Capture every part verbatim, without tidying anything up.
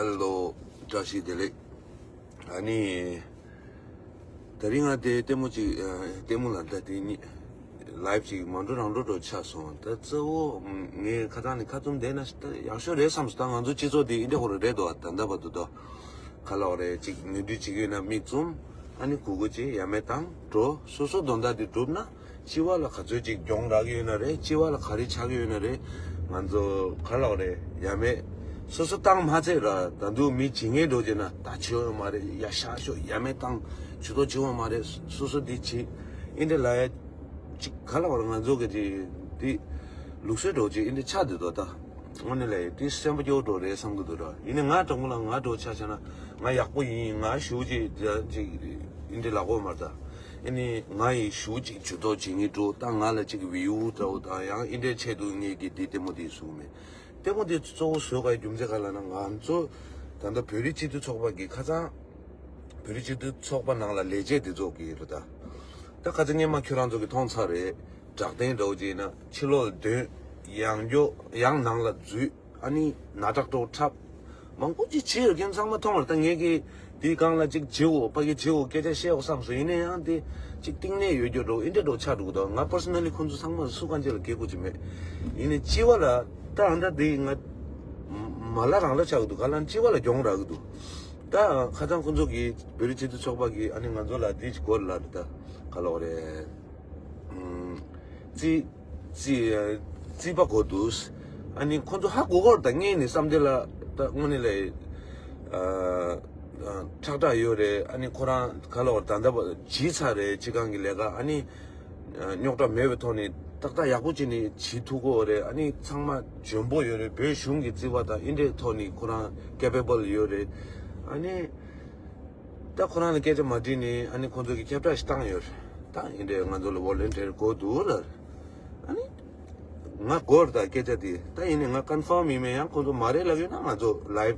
ཧེ་ལོ། བཀྲ་ཤིས་བདེ་ལེགས། ཨ་ནི། དེ་རིང་ང་དེ་ལྟད་མོ་ཅིག་ཨ། ལྟད་མོ་ལ་ད་དེ་གཉིས། ལའེབ་ཅིག་མ་འགྲོ་རང་འགྲོ་འགྲོ་ཆགས་སོང་། ད་གཙོ་བོ་ངས་ཁ་སང་ནས་ཁ་བཙུམ་བསྡད་ན་ད་ཡག་ཤོས་རེད་བསམ་སོང་། ད་ང་ཚོ་སྤྱི་ཚོགས་དེ་འདི་འདྲ་ཁོ་རང་རེད་འདུག་ད་ལྟ་བར་དུ་ད། ག་ལབ་རེད། ཅིག་ནུས་འདུས་བྱེད་ཀྱི་ཡོད་ན་མིག་བཙུམ། ཨ་ནི་གུ་གུ་བྱེད། ཡ་མེད་བཏང་འགྲོ། སོ་སོ་དོན་དག་དེ་གྲུབ་ན། སྤྱི་བ་ལ་ག་ཚོད་ཅིག་གྱོང་རག་གི་ཡོད་ན་རེད། སྤྱི་བ་ལ་ག་རེ་ཆགས་ཀྱི་ཡོད་ན་རེད། ང་ཚོ་ག་ལབ་རེད། ཡ་མེད། སོ་སོ་བཏང་མ་ཚད་ར། ད་དུང་མི་ཇི་སྙེད་འགྲོ་བྱས་ན་ད་བྱེད་འོས་མ་རེད། ཡ་ཤ་ཤོ་ཡ་མེད་བཏང་། ཇུས་གཏོགས་བྱེད་འོས་མ་རེད། སོ་སོ་འདི་བྱེད། ཨིན་དེ་ལ་ཡ་ཅིག་ག་ལབ་ར། ང་ཚོ་གི་དེ་དེ་ལུགས་སྲོལ་འགྲོ་བྱེད་ཨིན་དེ་ཆགས་བསྡད་འདུག་ད་དངོས་གནས་ལ་དེ་སེམས་པ་སྐྱོ་འགྲོ་རེད་བསམ་གི་འདུག་ར། ཡིན་ནའི་ང་དྲང་པོ་ལ་ང་འགྲོ་ཆ་བཞག་ན་ང་ཡག་པོ་ཡིན། ང་ཞུ་ཅིག་ཅིག་ཨིན་དེ་ལ་གོ་མ་རེད་ད། ཨ་ནི་ང་ཡི་ཞུ་ཅིག་ཇུས་གཏོགས་བྱེད་ངེས་འགྲོ། ད་ང་ལ་ཅིག་བིའུ་འདྲ་བོ་དང་ཡང་ཨིན་དེ་ཆེད་དུ་ངས་ཀྱི་དེ་ལྟད་མོ་དེ་བཟུང་མེད། ལྟད་མོ་དེ་གཙོ་བོ་བཟོ་དགོས་རྒྱུ་མཚན་ག་ལབ་ན། ང་ཚོ་ད་ལྟ་བོད་རིགས་སྤྱི་མཐུན་ཚོགས་པ་གི་ཁ་སང་། བོད་རིགས་སྤྱི་མཐུན་ཚོགས་པ་ནང་ལ་ལས་བྱེད་དེ་ཚོ་གི་རེད་ད། ད་ཁ་སང་སྔོན་མ་ཁྱོད་རང་ཚོ་གི་མཐོང་ཚར་རེད། སྦྲག་ཐེངས་འདྲ་བོ་ཅིག་ཡིན་ན་ཕྱི་ལོགས་ལ་འདོན། ཡང་འགྱོ། ཡང་ནང་ལ་འཛུལ། ཨ་ནི་ན་ཁྲག་འདྲ་བོ་འཁྲབ། མང་པོ་ཅིག་བྱེད་ཡོད་མཁན་ཚང་མ་མཐོང་བ་རེད་ད། ངས་ཀྱི་དེའི་སྒང་ལ་ཅིག་བྱེད་འོ་ཕ་གི་བྱེད་འོ་སྐད་ཆ་བཤད་འོ་བསམ་སོང་། ཡིན་ན་ཡང་དེ་ཅིག་གཏིང་ནས་ཡོད་རྒྱུ་འདྲ་བོ་ཨིན་དེ་འདྲ་བོ་ཆགས་འགྲོ་གི་འདུག་ང་པར་སོ་ན་ལི་ཁོང་ཚོ་ཚང་མ་སུ་གང་ཅི་ལ་གེ་གོ་ཅི་མེད། ཡིན་ནའི་སྤྱི་བ་ལ་ད་ཨ་འདྲ་དེ་ང་མ་ལ་རང་ལ་ཆགས་འདུག་ག་ལ་སྤྱི་བ་ལ་གྱོང་རག་གི་འདུག་ད་ཁ་སང་ཁོང་ཚོ་གིས་བོད་རིགས་སྤྱི་མཐུན་ཚོགས་པ་གིས་ཨ་ནི་ང་ཚོ་ལ་འདི་ཅིག་གོ་ལ་རེད་ད། ག་ལབ་རེད། ཨུམ། རྩིས། རྩིས། རྩིས་པ་གོ་འདུག་ཨ་ནི་ཁོང་ཚོ་ཧ་གོ་གོ་རེད་ད། ངས་ནི་བསམ་དེ་ལ་ད་དངོས་གནས་ལ་ཨ། ཨ། ཁྲག་ཁྲག་ཡོད་རེད། ཨ་ནི་ཁོ་རང་ག་ལབ་རེད། ད་ལྟ་བ་བྱས་ཚར་རེད། སྤྱི་ཁང་གི་ལས་ཀ་ཨ་ནི། རྙོག་དྲ་མེད་པའི་ཐོག་ནས་ཏག་ཏག་ཡག་པོ་བྱས་ནས་བྱེད་ཐུབ་ཀྱི་ཡོད་རེད། ཨ་ནི་ཚང་མ་འཇོན་པོ་ཡོད་རེད། བོད་གཞུང་གི་རྩིས་པ་དང་ཨིན་དྲའི་ཐོག་ནས་ཁོ་རང་ཀེ་པེ་བལ་ཡོད་རེད། ཨ་ནི་ད་ཁོ་རང་ལ་སྐད་ཆ་མ་དྲིས་ནས་ཨ་ནི་ཁོང་ཚོ་གིས་ཁྱབ་བསྒྲགས་ཤིག་བཏང་ཡོད་རེད། ད་ཨིན་དྲའི་ང་ཚོ་ལ་ཝོ་ལན་ཊིར་དགོས་འདུག་ལ། ཨ་ནི་ང་དགོས་རེད་ད་སྐད་ཆ་དེ། ད་ཡིན་ནའི་ང་ཀོན་ཕརམ་ཡིན་མིན་ཡང་ཁོང་ཚོ་མ་རེད་ལབ་ཡོད་ན་ང་ཚོ་ལའེབ་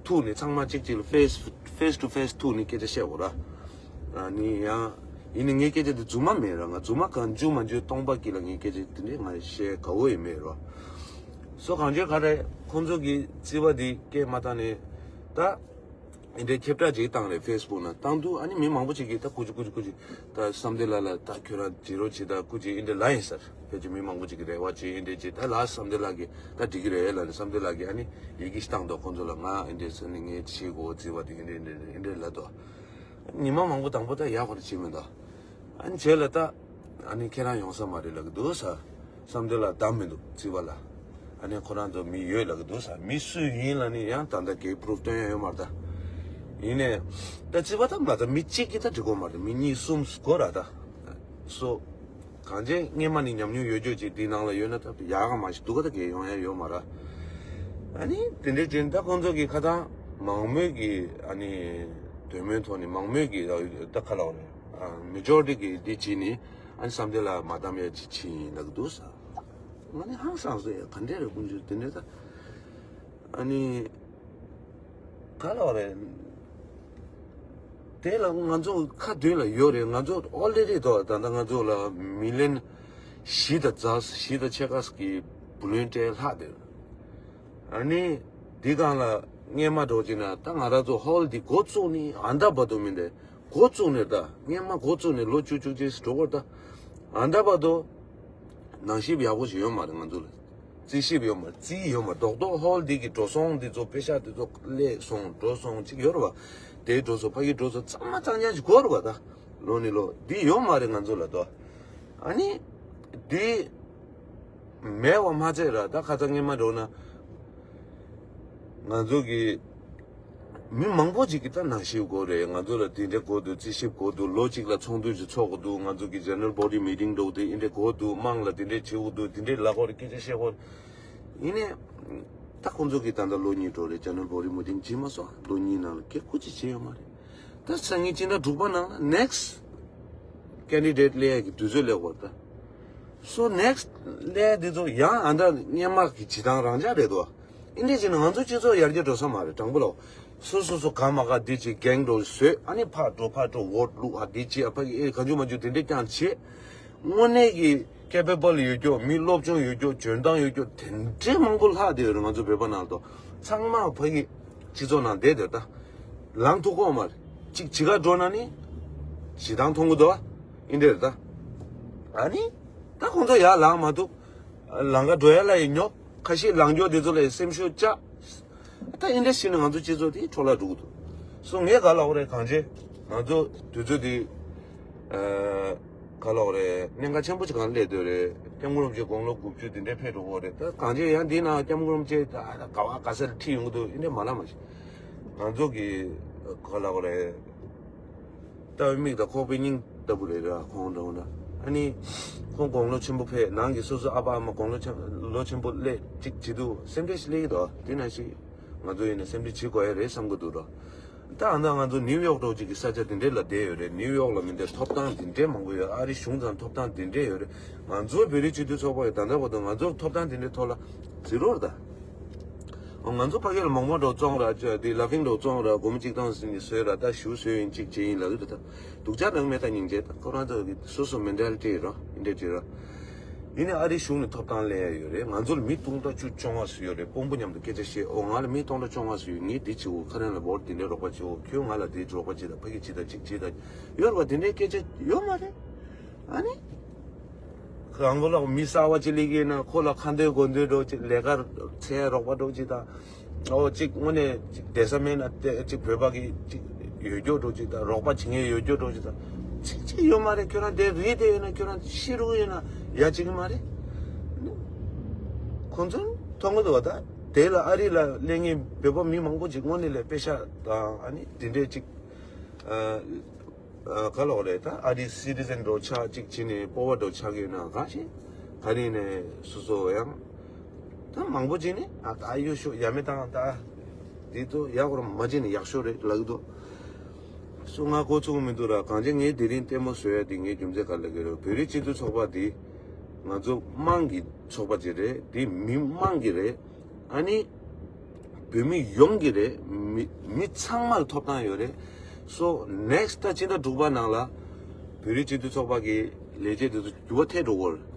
ཐུག་ནས་ཚང་མ་གཅིག་གཅིག་ལ་ཕེ་སི་ཕེ་སི་ཊུ་ཕེ་སི་ཐུག་ནས་སྐད་ཆ་བཤད་དགོས་ར། ཨ་ནི་ཡང་ཡིན་ནའི་ངའི་སྐད་ཆ་དེ་རྫུན་མ་མེད་ར། ང་རྫུན་མ་གང་འཇུ་མ་འཇུ་སྟོང་པ་སྐྱིད་ལ་ངའི་སྐད་ཆ་དེ་འདྲས་ང་བཤད་དགའ་བོ་ཡི་མེད་ར། སོ་གང་བྱས་ག་རེ་ཁོང་ཚོ་གི་རྩིས་པ་དེ་སྐད་མ་བཏང་ནས་ད་ཨིན་དྲའི་ཁྱབ་བསྒྲགས་ཅིག་བཏང་རེད་ཕེ་སི་བུག་ནང་བཏང་དུས་ཨ་ནི་མི་མང་པོ་ཅིག་གིས་ད་ཀུ་ཅི་ཀུ་ཅི་ཀུ་ཅི་ད་བསམ་གཏན་ལགས་ལ་ད་ཁྱོད་རང་བྱེད་རོགས་བྱེད་ད་ཀུ་ཅི་ཨིན་དྲའི་ལ་ཡིན་ཟེར། ཕལ་ཆེར་མི་མང་པོ་ཅིག་གིས་རེ་བ་བྱེད་ཨིན་དྲའི་བྱེད། ད་ལ་བསམ་གཏན་ལགས་ཀྱིས་ད་འགྲིག་གི་རེད་ལབ་ནས་བསམ་གཏན་ལགས་ཀྱིས་ཨ་ནི་ཡི་གེ་ཞིག་བཏང་འདུག་ཁོང་ཚོ་ལ་ང་ཨིན་དྲའི་ཟེར་ནས་ངས་བྱེད་དགོས་རྩིས་པ་དེ་ཨིན་དྲའི་ཨིན་དྲའི་ཨིན་དྲའི་ལབ་འདུག་ཉི་མ་མང་པོ་དང་པོ་ད་ཡག་པར་བྱེད་མི་འདུག་ཨ་ནི་བྱས་ལ་ད་ཨ་ནི་ཁྱེད་རང་ཡོང་ས་མ་རེད་ལབ་གི་འདུག་ས། བསམ་གཏན་ལགས་བདམས་མི་འདུག་རྩིས་པ་ལ། ཨ་ནི་ཁོ་རང་ཚོ་མི་ཡོད་ལབ་གི་འདུག་ས། མི་སུ་ཡིན་ལབ་ནི་ཡང་ད་ལྟ་གའི་པུ་རུབ་སྟོན་ཡ་ཡོད་མ་རེད་ད། ཡིན་ནའི་ད་རྩིས་པ་ད་མ་ད་མི་གཅིག་གིས་ད་འགྲིག་གོ་མ་རེད། མི་གཉིས་གསུམ་དགོས་ར་ད། སོ། གང་བྱས་སྔས་མ་ནས་ཉམས་མྱོང་ཡོད་རྒྱུ་ཅིག་འདི་ནང་ལ་ཡོད་ན་ད་ཡག་ག་མ་ཞིག་འདུག་ག་ད་གའི་ཡོང་ཡ་ཡོད་མ་རེད། ཨ་ནི་དེ་འདྲའི་ཅན་ད་ཁོང་ཚོ་གིས་ཁ་ཐང་མང་མོས་ཀྱི་ཨ་ནི་འདོད་མོས་ཐོག་ནས་མང་མོས་ཀྱི་ད་ཁ་ལ་བ་རེད། མེ་ཇོ་རི་ཊི་གིས་འདི་བྱས་ནས་ཨ་ནི་བསམ་གཏན་ལགས་མ་བདམས་ཡ་ཅིག་བྱས་ཡིན་ལབ་གི་འདུག་ས། ང་ནི་ཧང་སངས་སོང་ཡ། ག་འདྲས་རེད་དཀོན་མཆོག་དེ་འདྲས་ད། ཨ་ནི་ག་ལ་བ་རེད། དེ་ལ་ང་ཚོ་ཁ་མདུན་ལ་ཡོད་རེད། ང་ཚོ་ཨོ་ལེ་རེད་དོ། ད་ལྟ་ང་ཚོ་ལ་མི་ལན་བཞི་དང་ཛ་བཞི་དང་ཕྱེད་ཀ་གི་བུ་ལོན་སྤྲད་ལྷག་དེ། ཨ་ནི་འདི་སྒང་ལ་སྔས་མ་འགྲོ་ཅིག་ན་ད་ང་རང་ཚོ་ཧོལ་འདི་འགོ་བཙུགས་ནི་ཨ་འདྲ་བ་དུ་མིན་ཏེ། འགོ་བཙུགས་ནས་ད་སྔས་མ་འགོ་བཙུགས་ནས་ལོ་བཅུ་བཅུ་གཅིག་འགྲོ་བར་ད་ཨ་འདྲ་བ་དུ་ནང་ཞིབ་ཡག་པོ་ཞིག་ཡོད་མ་རེད། ང་ཚོ་ལ་རྩིས་ཞིབ་ཡོད་མ་རེད། རྩིས་ཡོད་མ་རེད། རྡོག་རྡོག་ཧོལ་འདི་གི་འགྲོ་སོང་འདི་ཚོ་པེ་ཤ་འདི་ཚོ་སླེབས་སོང་འགྲོ་སོང་ཅིག་ཡོད་རེད་བ། དེའི་འགྲོ་སོང་ཕ་གི་འགྲོ་སོང་གཙང་མ་གཙང་རྐྱང་ཞིག་དགོས་རེད་བ། ད་ལོ་ནས་ལོ་འདི་ཡོད་མ་རེད་ང་ཚོ་ལ་ད། ཨ་ནི་འདི། མེད་པ་མ་ཚད་ར་ད་ཁ་ཚ་ངེས་མ་འགྲོ་ན། ང་ཚོ་གི་མི་མང་པོ་ཅིག་གིས་ད་ནང་ཞིབ་དགོས་རེད། ང་ཚོ་ལ་དེ་འདྲ་དགོས་འདུག་རྩིས་ཞིབ་དགོས་འདུག་ལོ་གཅིག་ལ་ཚོགས་འདུ་ཞིག་ཚོགས་དགོས་འདུག་ང་ཚོ་གི་ཇེ་ནེ་རལ་བོ་ཌི་མི་ཊིང་འགྲོ་དེ་འདྲ་དགོས་འདུག་དམངས་ལ་དེ་འདྲ་བྱེད་དགོས་འདུག་དེ་འདྲ་ལབ་དགོས་རེད། སྐད་ཆ་བཤད་དགོས་རེད། ཡིན་ནའི་ད་ཁོང་ཚོ་གིས་ད་ལྟ་ལོ་གཉིས་འགྲོ་རེད། ཇེ་ནེ་རལ་བོ་ཌི་མི་ཊིང་བྱེད་མ་སོང་། ལོ་གཉིས་ནང་ལ་སྐད་ཁུ་ཅིག་བྱས་ཡོད་མ་རེད། ད་སང་ཉིན་སྤྱི་ཟླ་དྲུག་པ་ནང་ལ་ནེག་སི་ཊི་ཀེན་ཌི་ཌེ་ཊི་སླེབས་ཡག་གི་དུས་ཚོད་སླེབས་དགོས་རེད་ད། སོ་ནེག་སི་ཊི་ལས་འདི་ཚོ་ཡང་ཨ་འདྲ་སྔོན་མ་གི་བྱེད་སྟངས་རང་འཇགས་རེད་དོ། ཨིན་དེ་བྱས་ན་ང་ཚོ་སྤྱི་ཚོགས་ཡར་རྒྱས་འགྲོ་ས་མ་རེད། དྲང་པོ་ལ། སོ་སོ་སོ་ག་མ་ག་འདི་བྱེད་གེང་འགྲོ་བཟོས། ཨ་ནི་ཕར་འགྲོ་ཕར་འགྲོ་ཝོ་ཊི་བླུག་ཨ་འདི་བྱེད་ཨ་ཕ་གི་ཨེ་ག་འཇུ་མ་འཇུ་དེ་འདྲས་ཀྱང་བྱེད། དངོས་གནས་ཀྱི་ཀེ་པེ་བལ་ཡོད་རྒྱུ་མི་སློབ་སྦྱོང་ཡོད་རྒྱུ་འཇོན་ཐང་ཡོད་རྒྱུ་དེ་འདྲས་མང་པོ་ལྷག་བསྡད་ཡོད་རེད། ང་ཚོ་བོད་པ་ནང་ལ་དོ་ཚང་མ་ཕ་གི་སྤྱི་ཚོགས་ནང་བསྡད་འདོད་ད། ལངས་ཐུབ་ཀྱི་ཡོད་མ་རེད། གཅིག་ཇི་ག་འགྲོ་ན་ནི་ཞེ་སྡང་མཐོང་གི་འདུག་ཨ། ཨིན་འདྲ་རེད་ད། ཨ་ནི་ད་ཁོང་ཚོ་ཡར་ལངས་མ་ཐུབ། ལམ་ཁ་འགྲོ་ཡ་ལ་ཡི་ཉོ། ཁ་ཤས་ལངས་རྒྱུ་དེ་ཚོ་ལ་ཡི་སེམས་ཤུགས་བཅག་ད་ཨིན་འདྲ་ཞིག་ནི་ང་ཚོ་སྤྱི་ཚོགས་དེ་འཕྲོ་བརླག་འགྲོ་གི་འདུག་སོ་ངས་ག་ལ་འོ་རེད། གང་བྱས་ང་ཚོ་དུས་ཚོད་དེ། ཨ། ག་ལ་འོ་རེད། གནད་འགག་ཆེན་པོ་ཅིག་གང་སླེབས་འདོད་རེད། སྐྱབས་མགོན་རིན་པོ་ཆེ་དགུང་ལོ་དགུ་བཅུ་དེ་འདྲའི་ཕེབས་འགྲོ་གི་རེད། ད་གང་བྱས་ཡང་འདི་ནང་སྐྱབས་མགོན་རིན་པོ་ཆེ་ད་ག་བ་ག་ས་ལ་ཁྲིད་ཡོང་གི་འདུག་ཨིན་འདྲ་མ་ལ་མ་ཤེས། ང་ཚོ་གི་ག་ལ་འོ་རེད། ལྟ་བའི་མིག་དང་ཁོག་པའི་སྙིང་ལྟ་བུ་རེད་ར། ཁོང་འདྲ་བོ་འདྲ། ཨ་ནི་ཁོང་དགུང་ལོ་ཆེན་པོ་ཕེབས། ནང་གི་སོ་སོ་ཨ་ཕ་ཨ་མ་དགུང་ལོ་ཆེན་ལོ་ཆེན་པོ་སླེབས་ཅིག་བྱེད་དུས་སེམས་ཁྲལ་ཞིག་སླེབས་ཀྱི་འདུག་དེ་ནང་བཞིན་ང་ཚོ་ཡིན་ན་སེམས་ཁྲལ་བྱེད་དགོས་ཡ་རེད་བསམ་གྱི་འདུག་ར། ད་ཨ་ནི་ང་ཚོ་ནིའུ་ཡོག་འདྲ་བོ་ཅིག་གི་ས་ཆ་དེ་འདྲས་ལ་བསྡད་ཡོད་རེད། ནིའུ་ཡོག་ལ་མི་འདྲ་ཐོབ་ཐང་དེ་འདྲས་མང་པོ་ཡོད། ཨ་རི་གཞུང་ཚང་ཐོབ་ཐང་དེ་འདྲས་ཡོད་རེད། ང་ཚོ་བོད་རིགས་སྤྱི་མཐུན་ཚོགས་པ་ཡི་ད་ལྟ་བར་དུ་ང་ཚོར་ཐོབ་ཐང་དེ་འདྲའི་ཐོག་ལ་ཛི་རོ་རེད་ད། ང་ཚོ་ཕ་གི་ལ་མོག་མོག་འདྲ་བཙོང་ར། ཅ་དེ་ལ་ཕིང་འདྲ་བཙོང་ར། སྒོར་མོ་གཅིག་སྟོང་ཟིན་ནས་བཟོས་ར། ད་ཞུ་བཟོས་ཡིན་གཅིག་བྱས་ཡིན་ལབ་ཀྱི་རེད་ད། སྡུག་ཅག་རང་མེད་ད། སྙིང་རྗེ་ད། ཁོ་རང་ཚོ་གི་སོ་སོ་མེན་ཊལ་ཊི་ར་ཨིན་འདྲ་ཅིག་ར། ཡིན་ནའི་ཨ་རིའི་གཞུང་ནས་ཐོབ་ཐང་ལེན་ཡ་ཡོད་རེད། ང་ཚོ་ལ་མི་སྟོང་ཕྲག་བཅུ་བཅོ་ལྔ་ཙམ་ཡོད་རེད། དཔོན་པོ་མཉམ་དུ་སྐད་ཆ་བཤད། ཨོ་ང་ལ་མི་སྟོང་ཕྲག་བཅོ་ལྔ་ཙམ་ཡོད། ངས་འདི་བྱེད་དགོས། ཁ་རན་ལ་བོ་ཊི་འདི་འདྲའི་རོགས་པ་བྱེད་དགོས། ཁྱོད་ང་ལ་འདི་རོགས་པ་བྱེད་ད། ཕ་གི་བྱེད་ད། གཅིག་བྱེད་ད། ཡོད་རེད་པ། དེ་འདྲའི་སྐད་ཆ་ཡོད་མ་རེད། ཨ་ནི། རང་ལོགས་ལ་མི་གསར་པ་ཅིག་སླེབས་ཀྱི་ཡིན་ན་ཁོ་ལ་ཁ་འདོན་གོ་འདོན་འདྲ་བོ་ཅིག་ལས་ཀ་འཚོལ་རོགས་པ་འདྲ་བོ་ཅིག་དང་། ཨོ་ཅིག་དངོས་གནས་ཅིག་བསྡད་ས་མེད་ན་དེ་ཅིག་བོད་པ་གི་ཅིག་ཡོད་རྒྱུ་འདྲ་བོ་ཅིག་དང་། རོགས་པ་བྱེད་མཁན་ཡོད་རྒྱུ་འདྲ་བོ་ཅིག་དང་། ཅིག་ཅིག་ཡོད་མ་རེད། ཁྱོད་རང་དེ་རིལ་བསྡད་ཡོད་ན། ཁྱོད་རང་ཤི་རུ་ཡོད་ན་ཡ་བྱེད་ཀྱི་མ་རེད། ཁོང་ཚོ་མཐོང་གི་འདུག་པ། ད་དེ་ལ་ཨ་རི་ལ་སླེབས་མཁན་བོད་པ་མི་མང་པོ་ཅིག་དངོས་གནས་ལ་པེ་ཤ་དང་ཨ་ནི་དེ་འདྲས་ཅིག་ཨ། ཨ། ག་ལབ་དགོས་རེད། ད་ཨ་རིའི་སི་ཊི་ཟན་འདྲ་བོ་ཆགས་ཅིག་བྱས་ནས་སྤོབས་པ་འདྲ་བོ་ཆགས་ཀྱི་ཡོད་ན་གང་ཞིག་ག་རེ་ནས་སོ་སོ་ཡང་ད་མང་པོ་ཅིག་ནས་ཨ་ད་ཨ་ཡོད་ཤོག་ཡ་མེད་དང་ད་འདི་ཚོ་ཡག་པོ་མ་བྱས་ནས་ཡག་ཤོས་རེད་ལབ་ཀྱི་འདུག་སོ་ང་གོ་ཚུགས་མི་འདུག་ར། གང་ཅི་ངས་དེ་རིང་ལྟད་མོ་བཟོ་ཡ་དེ་ངའི་རྒྱུ་མཚན་ག་རེ་ལབ་ཀྱི་རེད། བོད་རིགས་སྤྱི་མཐུན་ཚོགས་པ་འདི་ང་ཚོ་དམངས་ཀྱི་ཚོགས་པ་ཅིག་རེད། འདི་མི་དམངས་ཀྱི་རེད། ཨ་ནི་བོད་མི་ཡོངས་ཀྱི་རེད། མི་མི་ཚང་མར་ཐོབ་ཐང་ཡོད་རེད། སོ་ནེག་སི་ཊི་ད་སྤྱི་ཟླ་དྲུག་པ་ནང་ལ་བོད་རིགས་སྤྱི་མཐུན་ཚོགས་པ་གི་ལས་བྱེད་དེ་ཚོ་འགྱུར་བ་ཐེབས་འགྲོ་གི་རེད།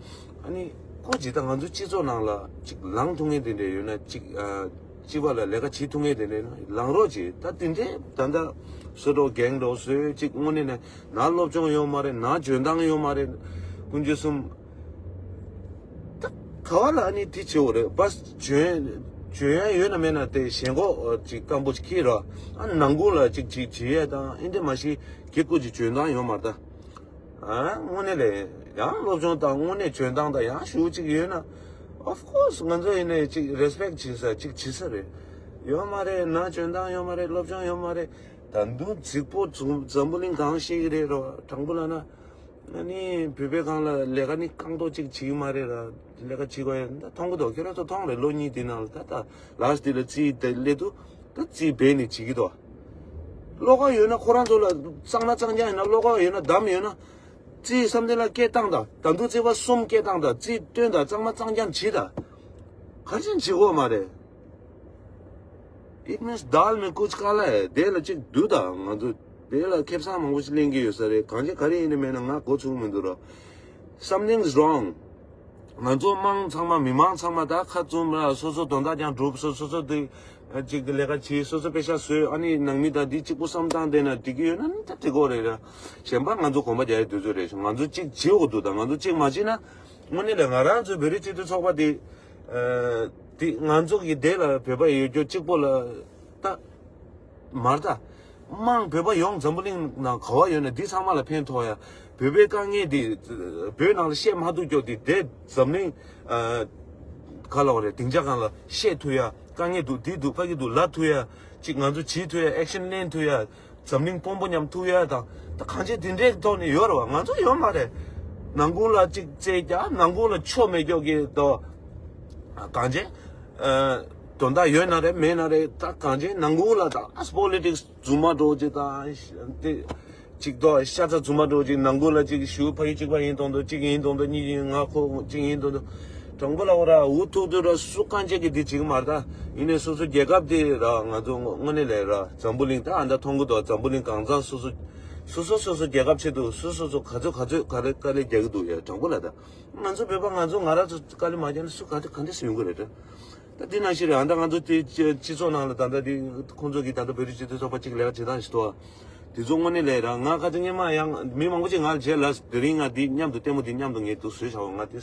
ཨ་ནི་ཁོ་ཇི་ལྟར་ང་ཚོའི་སྤྱི་ཚོགས་ནང་ལ་ཅིག་ལངས་ཐུབ་མཁན་དེ་འདྲ་ཡོད་ན། ཅིག་ཨ། སྤྱི་པ་ལ་ལས་ཀ་བྱེད་ཐུབ་མཁན་དེ་འདྲ་ཡོད་ན་ལངས་རོགས་བྱེད། ད་དེ་འདྲའི་ད་ལྟ་སོ་འདྲ་རྒན་འདྲ་བཟོས་ཅིག་དངོས་གནས་ནས་ན་སློབ་སྦྱོང་ཡོད་མ་རེད། ན་འཇོན་ཐང་ཡོད་མ་རེད། ཀུན་སྤྱོད་གསུམ། ད་ག་བ་ལ་ཨ་ནི་དེ་བྱེད་འོ་རེད། བ་འཇོན་འཇོན་ཡ་ཡོད་ན་མེད་ན་དེ་ཞེན་ཁོག་ཅིག་སྐམ་པོ་ཅིག་ཁྱེར་ར། ཨ་ནང་ཁུལ་ལ་ཅིག་ཅིག་བྱེད་ཡ་དང་ཨེ་འདྲ་མ་ཤེས་ཁྱེད་ཀུན་གྱི་འཇོན་ཐང་ཡོད་མ་རེད་ད། ཨ་དངོས་གནས་ལས་ཡང་སློབ་སྦྱོང་དང་དངོས་གནས་འཇོན་ཐང་དང་ཡང་ཞུ་ཅིག་ཡོད་ན། of course ང་ཚོ་ཡིན་ནས་ཅིག་རེ་སི་པེག་བྱེད་ས་ཅིག་བྱེད་ས་རེད། ཡོད་མ་རེད། ན་འཇོན་ཐང་ཡོད་མ་རེད། སློབ་སྦྱོང་ཡོད་མ་རེད། ད་དུང་རྫིག་པོ་འཛམ་འཛམ་བུ་གླིང་གང་ཤེས་ཀྱི་རེད་རོ། དྲང་པོ་ལབ་ན། ཨ་ནི་བོད་པའི་སྒང་ལ་ལས་ཀ་ནི་རྐང་ཐོག་ཅིག་བྱེད་ཀྱི་མ་རེད་ར། ལས་ཀ་བྱེད་དགོས་ཡ་ད་མཐོང་གི་འདུག་ཁྱེད་རང་ཚོ་མཐོང་རེད། ལོ་གཉིས་དེ་ནང་ལ་ད་ད་ལཱ་སི་ཊི་དེ་ལ་རྩིས་དེ་སླེབས་དུས་ད་རྩིས་སྦས་ནས་བྱེད་ཀྱི་འདུག་བློ་ཁོག་ཡོད་ན་ཁོ་རང་ཚོ་ལ་གཙང་མ་གཙང་རྐྱང་ཡིན་ན། བློ་ཁོག་ཡོད་ན་དམ་ཡོད་ན། རྩིས་བསམ་གཏན་ལ་སྐད་བཏང་དང་། ད་དུང་རྩིས་པ་གསུམ་སྐད་བཏང་དང་། རྩིས་སྟོན་དང་། གཙང་མ་གཙང་རྐྱང་བྱེད་དང་། ག་རེ་བྱེད་དགོས་མ་རེད། It means दाल में कुछ काला है དེ་ལ་ཅིག་བསྡུ་དང་། ང་ཚོ་དེ་ལ་ཁེ་བཟང་མང་པོ་ཞིག་ལེན་གྱི་ཡོད་ས་རེད། གང་ཅི་ག་རེ་ཡིན་ནི་མེད་ན་ང་གོ་ཚུགས་མི་འདུག་ར། Something's wrong། ང་ཚོ་དམངས་ཚང་མ་མི་མང་ཚང་མ་ད་ཁ་བཙུམ་ར། སོ་སོ་དོན་དག་ཀྱང་སྒྲུབ། སོ་སོ་སོ་དེ་ཅིག་ལས་ཀ་བྱེད། སོ་སོ་པེ་ཤ་བཟོས། ཨ་ནི་ནང་མི་དང་འདི་གཅིག་པུ་བསམ་སྟངས་བསྡད་ན་འགྲིག་གི་ཡོད་ན་ནི་ད་འགྲིག་གི་རེད་ར། གཞན་པ་ང་ཚོ་གོམ་པ་རྒྱག་ཡའི་དུས་ཚོད་རེད། ང་ཚོ་གཅིག་བྱེད་དགོས་འདུག་ད་ང་ཚོ་གཅིག་མ་བྱེད་ན་དངོས་གནས་ལ་ང་རང་ཚོའི་བོད་རིགས་སྤྱི་མཐུན་ཚོགས་པ་དེ་དེ་ང་ཚོ་གི་དེ་ལ་བོད་པ་ཡོད་རྒྱུ་གཅིག་པོ་ལ་ད། མར་ད། དམངས་བོད་པ་ཡོངས་འཛམ་བུ་གླིང་ནང་ག་བ་ཡོད་ན་འདི་ཚང་མ་ལ་ཕན་ཐོགས་ཡ། བོད་པའི་དཀའ་ངལ་འདི་བོད་ནང་ལ་བཤད་མ་ཐུབ་རྒྱུ་འདི་དེ་འཛམ་གླིང་ཨ། ག་ལ་བ་རེད། སྡིངས་ཆ་སྒང་ལ་བཤད་ཐུབ་ཡ། དཀའ་ངལ་འདུག་འདི་འདུག་ཕ་གི་འདུག་ལབ་ཐུབ་ཡ། ཅིག་ང་ཚོ་བྱེད་ཐུབ་ཡ། ཨེག་ཤན་ལེན་ཐུབ་ཡ། འཛམ་གླིང་དཔོན་པོ་མཉམ་ཐུག་ཡ་དང་། ད་གང་ཅི་དེ་འདྲའི་ཐོག་ནས་ཡོད་རེད་བ། ང་ཚོ་ཡོད་མ་རེད། ནང་ཁུལ་ལ་ཅིག་རྩེད་རྒྱག་ནང་ཁུལ་ལ་ཆོ་མེད་རྒྱུ་གི་དོ། གང་ཅི། ཨ། དོན་དག་ཡོད་ན་རེད་མེད་ན་རེད། ད་གང་ཅི་ནང་ཁུལ་ལ་ད་ཨ་པོ་ལི་ཊིག་སི་རྫུན་མ་འདྲ་བོ་ཅིག་དང་དེ་ཅིག་དོ་ཤ་ཚ་རྫུན་མ་འདྲ་བོ་ཅིག་ནང་ཁུལ་ལ་ཅིག་ཞུ་ཕ་གི་གཅིག་པ་ཡིན་མདོག་མདོག་གཅིག་ཡིན་མདོག་མདོག་གཉིས་ཡིན་ང་ཁོ་གཅིག་ཡིན་མདོག་མདོག་དྲང་པོ་ལབ་ར་འུ་ཐུག་དུས་ར་སུ་གང་ཅི་གི་འདི་བྱེད་ཀྱི་མ་རེད་ད། ཡིན་ནའི་སོ་སོ་རྒྱལ་ཁབ་དེ་ར་ང་ཚོ་དངོས་གནས་ལས་ར་འཛམ་བུ་གླིང་ད་ཨ་ད་མཐོང་གི་འདུག་འཛམ་བུ་གླིང་གང་ཚང་སོ་སོ་སོ་སོ་སོ་སོ་རྒྱལ་ཁབ་ཆེད་དུ་སོ་སོ་སོ་ག་ཚོད་ག་ཚོད་ག་རེ་དཀའ་ལས་རྒྱག་གི་འདུག་ཡ། དྲང་པོ་ལབ་ད། ང་ཚོ་བོད་པ་ང་ཚོ་ང་རང་ཚོ་དཀའ་ལས་མ་རྒྱག་ན་སུ་ག་དེ་ག་འདྲས་སུ་ཡོང་གི་རེད་དྲ། ད་འདི་ནང་བཞིན་རེད། ཨ་ད་ང་ཚོ་དེ་སྤྱི་སྤྱི་ཚོགས་ནང་ལ་ད་ལྟ་དེ་ཁོང་ཚོ་གིས་ད་ལྟ་བོད་རིགས་སྤྱི་མཐུན་ཚོགས་པ་གཅིག་ལས་ཀ་བྱེད་སྟངས་ཤིག་འདུག་དེ་ཚོ་དངོས་གནས་ལས་ར་ང་ཁ་ཚ་སྔོན་མ་ཡང་མི་མང་པོ་ཅིག་ང་ལ་བྱས་ལ་དེ་རིང་ང་འདི་མཉམ་དུ་ལྟད་མོ་འདི་མཉམ་དུ་ངས་འདུག་བཟོས་བྱའོ། ང་དེ་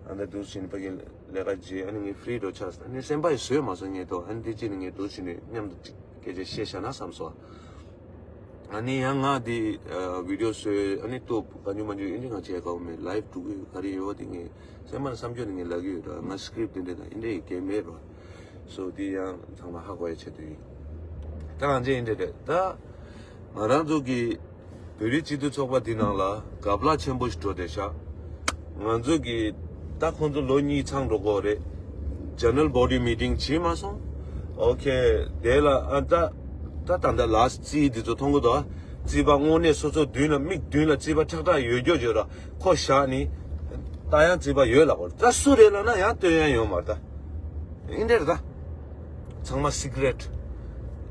ཨ་ད་འདུག་བྱས་ནས་ཕ་གི་ལས་ཀ་བྱས། ཨ་ནི་ངས་ཧྥི་རི་འགྲོ་ཆགས་སོང་། ཨ་ནི་སེམས་པ་ཡི་བཟོས་མ་སོང་ངས་ཏོ། ཨ་ནི་དེ་ཅི་ནི་ངས་འདུག་བྱས་ནས་མཉམ་དུ་ཅིག་སྐད་ཆ་བཤད་བཞག་ན་བསམ་སོང་། ཨ་ནི་ཡང་ང་འདི་ཨ་བི་ཌི་ཡོ་བཟོས། ཨ་ནི་ཏོ་ག་ཉུ་མ་ཉུ་ཨིན་དྲི་ང་བྱས་དགའ་བོ་མེད། ལའིབ་འགྲོ་གི་ཡོད་ག་རེ་ཡོད་པ་དེ་ངས་སེམས་པ་ལ་བསམ་སྐྱོ་ནི་ངས་ལབ་ཀྱི་ཡོད་ར། ང་སི་ཀི་རིབ་དེ་འདྲས་དང་ཨིན་དྲི་གས་མེད་ར། སོ་དེ་ཡང་ཚང་མ་ཧ་གོ་ཡ་ཆེད་དུ་ཡིན། ད་ང་ཚོས་ཨིན་དྲི་རེད། ད་ང་རང་ཚོ་གི་བོད་རིགས་སྤྱི་མཐུན་ཚོགས་པ་འདི་ནང་ལ་གབ་ལག་ཆེན་པོ་ཞིག་འགྲོ་བསྡད་ཤག་ང་ཚོ་གི་ད་ཁོང་ཚོ་ལོ་གཉིས་ཚང་འགྲོ་གི་ཡོད་རེད། ཇེ་ནེ་རལ་བོ་ཌི་མི་ཊིང་བྱས་མ་སོང་། ཨོ་ཁེ། དེ་ལ་ཨ་ད་ད་ད་ལྟ་ལ་སི་ཊི་རྩིས་འདི་ཚོ་མཐོང་གི་འདུག་རྩིས་པ་དངོས་གནས་སོ་སོ་མདུན་ལ་མིག་མདུན་ལ་རྩིས་པ་ཁྲག་ཁྲག་ཡོད་རྒྱུ་ཡོད་ར། ཁོ་བཞག་ནི་ད་ཡང་རྩིས་པ་ཡོད་ལབ་གོ། ད་སུ་རེད་ལབ་ན་ཡང་སྟོན་ཡ་ཡོད་མ་རེད་ད། ཨིན་དྲི་རེད་ད། ཚང་མ་སི་ཀི་རེཊ།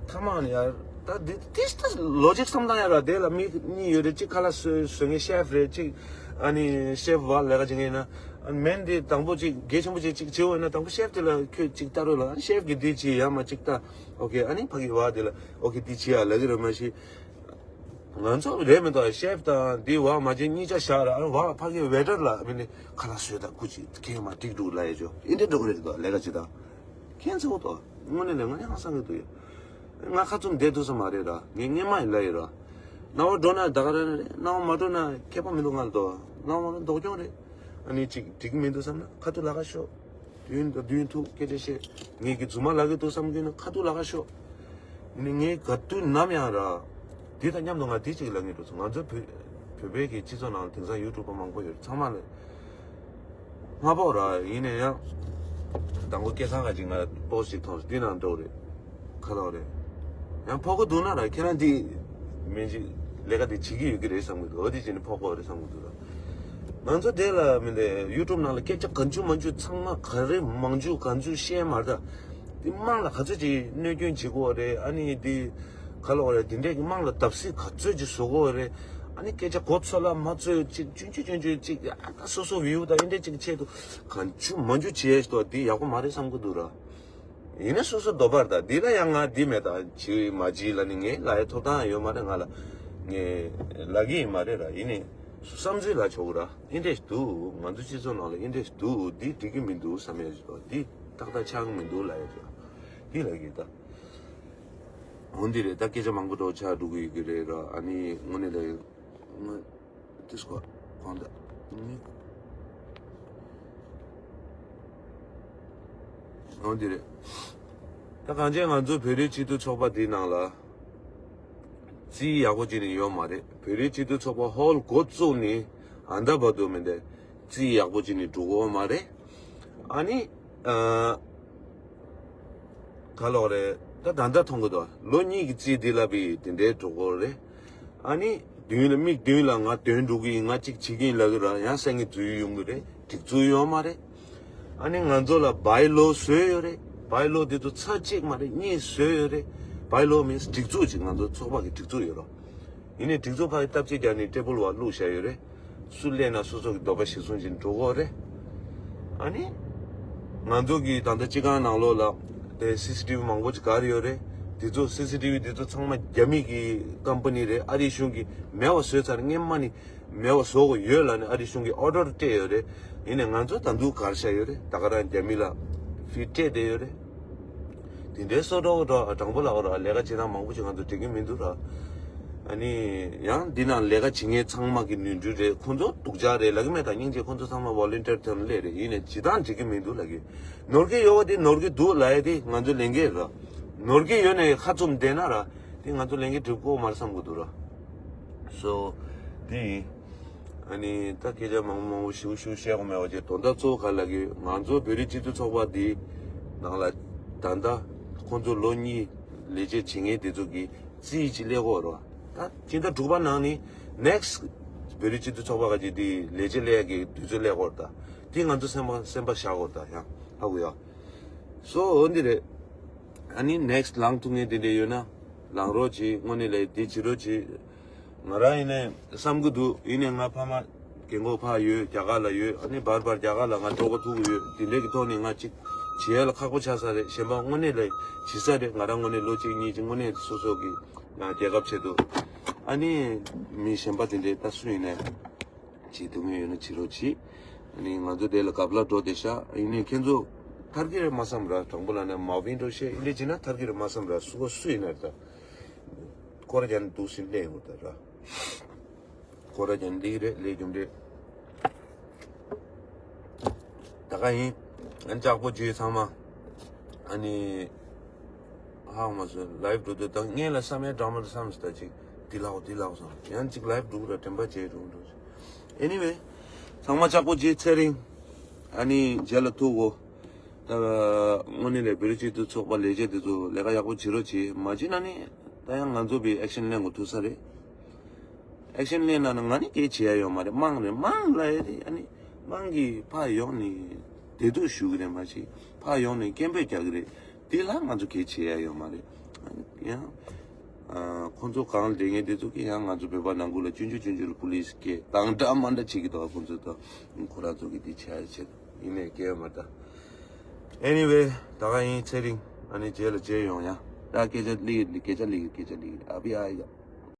ཐ་མ་ནི་ཡ། ད་འདི་ཏིས་ཏིས་ལོ་ཇིག་བསམ་སྟངས་ཡ་ར། དེ་ལ་མི་གཉིས་ཡོད་རེད། གཅིག་ཁ་ལག་བཟོ་བཟོ་མཁན་ཤེཕ་རེད། གཅིག་ཨ་ནི་ཤེཕ་བ་ལས་ཀ་བྱེད་མཁན་ཡིན་ན། ཨ་ནི་མེན་དེ་དང་པོ་གཅིག་གལ་ཆེན་པོ་གཅིག་གཅིག་བྱེད་འོས་ན་དང་པོ་ཤེཕ་དེ་ལ་ཁྱོད་གཅིག་ལྟ་རོགས་ལ། ཨ་ནི་ཤེཕ་གིས་འདི་བྱེད་ཡ་མ་གཅིག་ལྟ། ཨོ་ཁེ། ཨ་ནི་ཕ་གི་བ་དེ་ལ་ཨོ་ཁེ་འདི་བྱེད་ཡ་ལབ་ཀྱི་རེད། མ་གཞི་ང་ཚོ་རེད་མི་འདུག་ཤེཕ་དང་འདི་བ་མ་བྱེད་གཉིས་ཆ་བཞག་ར། ཨ་ནི་བ་ཕ་གི་ཝེ་ཊར་ལ་མི་ནི་ཁ་ལག་བཟོས་དང་སྐུ་མཁྱེན་ཁྱེད་མ་འགྲིག་འདུག་ལབ་ཡ་ཅོ་ཨིན་དྲི་འགྲོ་གི་རེད་འདུག་ལས་ཀ་བྱེད་སྟངས། ཁྱེད་ཚོ་དོ་དངོས་གནས་ལས་ང་ཡང་བསམ་གྱི་འདུག་ཡ། ང་ཁ་བཙུམ་བསྡད་ཐུབ་ས་མ་རེད་ར། ངས་སྔོན་མ་ཡིན་ལབ་ཡོད་ར། སྣང་བ་འགྲོ་ན་ད་ག་རང་རེད། སྣང་བ་མ་འགྲོ་ན་ཁྱད་པར་མི་འདུག་ང་ལ་དོ། སྣང་བ་ལ་ལྡོག་སྐྱོན་རེད། ཨ་ནི་ཅིག་འགྲིག་མི་འདུག་བསམ་ན་ཁ་ཐུག་ལབ་ཤོག་དུས་ཡུན་དང་དུས་ཡུན་ཐུག་སྐད་ཆ་བཤད། ངས་ཀྱི་རྫུན་མ་ལབ་ཀྱི་འདུག་བསམ་གྱི་ན་ཁ་ཐུག་ལབ་ཤོག་ཨ་ནི་ངས་ག་དུས་ནམ་ཡང་ར། འདི་དང་མཉམ་དུ་ང་འདི་གཅིག་ལབ་ངེས་འགྲོ་སོང་། ང་ཚོ་བོད་བོད་པའི་གི་སྤྱི་ཚོགས་ནང་ལ་དེང་སང་ཡུ་ཊུབ་པ་མང་པོ་ཡོད་རེད། ཚང་མ་ལ་སྔ་པོ་ར་ཡིན་ནའི་ཡང་དང་པོ་སྐལ་བཟང་ག་ཅིག་ང་པོ་སི་ཊི་ཅིག་མཐོང་སོང་། འདི་ནང་འགྲོ་རེད། ཁ་ལོ་རེད། ཡང་ཕོག་གི་འདུག་ན་ར་ཁྱེད་རང་འདི་མིན་ཅིག་ལས་ཀ་འདི་བྱེད་ཀྱི་ཡོད་ཀྱི་རེད་བསམ་གྱི་འདུག་འོ་དེ་བྱས་ནས་ཕོག་གི་རེད་བསམ་གྱི་འདུག་ར། ང་ཚོ་དེ་ལ་མི་འདི་ཡུ་ཊུབ་ནང་ལ་སྐད་ཆ་གང་བྱུང་མང་བྱུང་ཚང་མ་ག་རེ་མང་བྱུང་གང་བྱུང་བཤད་མ་རེད་ད། འདི་དམངས་ལ་ག་ཚོད་ཅིག་གནོད་སྐྱོན་བྱེད་ཀྱི་ཡོད་རེད། ཨ་ནི་འདི་ག་ལབ་དགོས་རེད། འདི་འདྲས་ཀྱི་དམངས་ལ་བརྡབ་གསིག་ག་ཚོད་ཅིག་བཟོ་གི་ཡོད་རེད། ཨ་ནི་སྐད་ཆ་གོ་ཚོད་ལ་མ་ཚོད་ཅིག་ཆུང་ཆུང་ཆུང་ཆུང་ཅིག་ཨ་ད་སོ་སོ་བིའུ་དང་འདི་འདྲས་ཅིག་ཆེད་དུ་གང་བྱུང་མང་བྱུང་བྱེད་ཡས་ཞིག་འདུག་འདི་ཡག་པོ་མ་རེད་བསམ་གྱི་འདུག་ར། ཡིན་ན་སོ་སོ་འདོད་པ་རེད་ད། འདི་ལ་ཡང་ང་འདི་མེད་ད་བྱེད་མ་བྱེད་ལབ་ནི་ངས་ལབ་ཡས་ཐོབ་ཐང་ཡོད་མ་རེད། ང་ལ་ངས་ལབ་ཀྱི་ཡིན་མ་རེད་ར། ཡིན་ནའི་སོ་བསམ་ཚུལ་ལ་ཆོག་གི་ར། ཨིན་དྲི་འདུག་ང་ཚོ་སྤྱི་ཚོགས་ནང་ལ་ཨིན་དྲི་འདུག་འདི་འགྲིག་གི་མི་འདུག་བསམ་ཡས་ཞིག་འདུག་འདི་ཏག་ཏག་ཆགས་ཀྱི་མི་འདུག་ལབ་ཡས་ཞིག་འདི་ལབ་ཀྱི་ད། འོ་འདི་རེད་ད། སྐད་ཆ་མང་པོ་འགྲོ་ཆགས་འགྲོ་གི་ཡོད་ཀྱི་རེད་ར། ཨ་ནི་དངོས་གནས་ལ་ང་དེ་སྐོར་གང་ལྟར་ནི་འོ་འདི་རེད། ད་གང་ཅི་ང་ཚོ་བོད་རིགས་སྤྱི་མཐུན་ཚོགས་པ་འདིའི་ནང་ལ་རྩིས་ཡག་པོ་ཅིག་ནི་ཡོད་མ་རེད། བོད་རིགས་སྤྱི་མཐུན་ཚོགས་པ་ཧོལ་འགོ་བཙུགས་ནས་ཨ་ད་བར་དུ་མི་འདི་རྩིས་ཡག་པོ་ཅིག་ནི་འགྲོ་གི་ཡོད་མ་རེད། ཨ་ནི་ཨ། ག་ལོག་རེད། ད་ད་ལྟ་མཐོང་གི་འདུག་ལོ་གཉིས་ཀྱི་རྩིས་འདི་ལ་བི་དེ་འདྲའི་འགྲོ་གི་རེད། ཨ་ནི་མདུན་ལ་མིག་མདུན་ལ་ང་དོན་འགྲོ་གི་ཡིན། ང་གཅིག་བྱེད་ཀྱི་ཡིན་ལབ་ཀྱི་ར། ཡང་སེང་གེ་འཛུལ་ཡོང་གི་རེད། སྒྲིག་འཛུགས་ཡོད་མ་རེད། ཨ་ནི་ང་ཚོ་ལ་བའི་ལོ་བཟོས་ཡོད་རེད། བའི་ལོ་འདི་ཚོ་ཚར་གཅིག་མ་རེད། གཉིས་བཟོས་ཡོད་རེད། བའི་ལོ་མིན་སྒྲིག་འཛུགས་ཅིག་ང་ཚོ་ཚོགས་པ་གི་སྒྲིག་འཛུགས་ཡོད་རོགས། ཡིན་ནའི་སྒྲིག་འཛུགས་ཕར་སྟབས་གཅིག་རྒྱག་ནས་ཊེ་བལ་བ་བླུགས་བཞག་ཡོད་རེད། སུ་སླེབས་ན་སོ་སོ་གི་འདོད་པ་གཞིར་བཟུང་བྱས་ནས་འགྲོ་གི་ཡོད་རེད། ཨ་ནི། ང་ཚོ་གི་ད་ལྟ་སྤྱི་ཁང་ནང་ལོགས་ལ་དེ་སི་སི་ཊི་བི་མང་པོ་ཅིག་བཀར་ཡོད་རེད། དེ་ཚོ་སི་སི་ཊི་བི་དེ་ཚོ་ཚང་མ་རྒྱ་མི་གི་ཀམ་པ་ནི་རེད། ཨ་རིའི་གཞུང་གིས་མེད་པ་བཟོས་ཚར། སྔན་མ་ནི་མེད་པ་བཟོ་དགོས་ཡོད་ལབ་ནས་ཨ་རིའི་གཞུང་གིས་ཨོ་ཌར་སྤྲད་ཡོད་རེད། ཡིན་ནའི་ང་ཚོ་ད་དུང་བཀར་བཞག་ཡོད་རེད། ད་ག་རང་རྒྱ་མི་ལ་ཕི་སྤྲད་བསྡད་ཡོད་རེད། དེ་འདྲའི་སོ་འདྲ་བོ་འདྲ་དྲང་པོ་ལབ་ར། ལས་ཀ་བྱེད་སྟངས་མང་པོ་ཞིག་ང་ཚོ་འགྲིག་གི་མི་འདུག་ར། ཨ་ནི་ཡང་འདི་ནང་ལས་ཀ་བྱེད་མཁན་ཚང་མ་གི་ནོར་འཁྲུལ་རེད། ཁོང་ཚོ་སྡུག་ཅག་རེད་ལབ་ཀྱི་མེད། ད་སྙིང་རྗེ། ཁོང་ཚོ་ཚང་མ་ཝོ་ལན་ཊིར་ཐོག་ནས་སླེབས་རེད། ཡིན་ནའི་བྱེད་སྟངས་འགྲིག་གི་མི་འདུག་ལབ་ཀྱི། ནོར་གྱི་ཡོད་པ་དེ་ནོར་གྱི་འདུག་ལབ་ཡ་དེ་ང་ཚོ་ལས་འགན་རེད། ནོར་གྱི་ཡོད་ནའི་ཁ་བཙུམ་བསྡད་ན་ར་དེ་ང་ཚོ་ལས་འགན་འགྲུབ་ཀྱི་ཡོད་མ་རེད་བསམ་གྱི་འདུག་ར། སོ་དེ་ཡིན། ཨ་ནི་ད་སྐད་ཆ་མང་པོ་མང་པོ་ཞེ་པོ་ཞེ་པོ་བཤད་དགོས་མེད་པ་བྱས། དོན་དག་གཙོ་བོ་ག་རེ་ལབ་ཀྱི། ང་ཚོ་བོད་རིགས་སྤྱི་མཐུན་ཚོགས་པ་འདི་ནང་ལ་ད་ལྟ་ཁོང་ཚོ་ལོ་གཉིས་ལས་བྱེད་བྱེད་མཁན་དེ་ཚོ་གི་རྩིས་ཅིག་ཀློག་དགོས་རེད་བ། ད་སྤྱི་ཟླ་དྲུག་པ་ནང་ནི་ནེག་སི་ཊི་བོད་རིགས་སྤྱི་མཐུན་ཚོགས་པ་ག་ཅིག་དེ་ལས་བྱེད་ཀློག་གི་དུས་ཚོད་ཀློག་དགོས་རེད། ད་དེ་ང་ཚོ་སེམས་པ་སེམས་པ་བཞག་དགོས་རེད། ད་ཡང་ཧ་གོ་ཡ། སོ་འོ་འདི་རེད། ཨ་ནི་ནེག་སི་ཊི་ལངས་ཐུབ་མཁན་དེ་འདྲ་ཡོད་ན་ལངས་རོགས་གྱིས། དངོས་གནས་ལས་དེ་བྱེད་རོགས་གྱིས། ང་རང་ཡིན་ནའི་བསམ་གྱི་འདུག་ཡིན་ནའི་ང་ཕ་མ་རྒན་གོག་ཕར་ཡོད། རྒྱ་གར་ལ་ཡོད། ཨ་ནི་བར་བར་རྒྱ་གར་ལ་ང་འགྲོ་གི་ཐུག་གི་ཡོད། དེ་འདྲའི་གི་ཐོག་ནས་ང་གཅིག་ བྱེད་ཡ་ལ་ཁག་པོ་ཆགས་ས་རེད། གཞན་པ་དངོས་གནས་ལ་བྱེད་ས་རེད། ང་རང་དངོས་གནས་ལོ་གཅིག་གཉིས་ཀྱི་དངོས་གནས་སོ་སོ་གི་ང་རྒྱལ་ཁབ་ཆེད་དུ། ཨ་ནི་མི་གཞན་པ་དེ་འདྲས་ད་སུ་ཡིན་ནའི་བྱེད་ཐུབ་མཁན་ཡོད་ན་བྱེད་རོགས་གྱིས། ཨ་ནི་ང་ཚོ་དེ་ལ་གབ་ལ་འགྲོ་བསྡད་ཤག་ཡིན་ནའི་ཁྱེད་ཚོ་ཐར་གི་རེད་མ་བསམ་ར། དྲང་པོ་ལབ་ན་མ་བིན་འགྲོ་ཤེས་ཨིན་འདྲས་བྱེད་ན་ཐར་གི་རེད་མ་བསམ་ར། སུ་ག་སུ་ཡིན་ན་རེད་ད། སྐོར་རྒྱག་ནས་འདུག་སེ་སླེབས་ཡོང་ད་ར། སྐོར་ར་རྒྱག་ནས་སླེབས་རེད། སླེབས་རྒྱུ་རེད། ད་ག་ཡིན། ཨན་ལྕགས་པོ་བརྗོད་ཚང་མ། ཨ་ནི། ཧ་མ་སོ་ལའིབ་འགྲོ་དུས་ད་ངས་ལ་བསམ་ཡས་འདྲ་མ་འདྲ་བསམ་སོང་ད་ཅིག་འདི་ལའོ་འདི་ལའོ་བསམ། ཡང་ཅིག་ལའིབ་འགྲོ་ར་དྲན་པ་བརྗེད་འགྲོ་འགྲོ། Anyway། ཚང་མ་ལྕགས་པོ་བརྗོད། ཚེ་རིང་། ཨ་ནི་རྗེས་ལ་ཐུག་གོ། ད་དངོས་གནས་ལས་བེ་རི་ཅིག་ཏུ་ཚོགས་པ་ལས་བྱེད་དེ་ཚོ་ལས་ཀ་ཡག་པོ་བྱེད་རོགས་གྱིས། མ་བྱེད་ན་ནི་ད་ཡང་ང་ཚོ་བི་ཨེག་ཤན་ལེན་དགོས་ཐུག་ས་རེད། ཨེག་ཤན་ལེན་ན་ན་ང་ནི་སྐད་བྱེད་ཡ་ཡོད་མ་རེད། དམངས་རེད། དམངས་ལ་ཡ་རེད། ཨ་ནི་དམངས་ཀྱིས་ཕར་ཡོང་ནས་བདེ་སྡུག་ཞུ་གི་རེད། མ་གཞི་ཕར་ཡོང་ནས་སྐད་འབོད་རྒྱག་གི་རེད། དེ་ལ་ང་ཚོ་སྐད་བྱེད་ཡ་ཡོད་མ་རེད། ཨ་ནི་ཡང་ཨ་ཁོང་ཚོ་གང་ལ་བསྡད་མཁན་དེ་ཚོ་གིས་ཡང་ང་ཚོ་བོད་པ་ནང་ཁུལ་ལ་ཆུང་ཆུང་ཆུང་ཆུང་ལ་པུ་ལིས་སྐད་དང་འདྲ་མ་འདྲ་བྱེད་ཀྱི་འདུག་ཁོང་ཚོ་ད་ཁོ་རང་ཚོ་གིས་དེ་བྱེད་ཡ་བྱེད་འདུག་ཡིན་ནའི་སྐད་ཡོད་མ་རེད་ད། Anyway། ད་ག་ཡིན། ཚེ་རིང་། ཨ་ནི་རྗེས་ལ་མཇལ་ཡོང་ཡ། ད་སྐད་ཆ་ལི་སྐད་ཆ་ལི་སྐད་ཆ་ལི་ཨ་བི་ཨ་ཡ།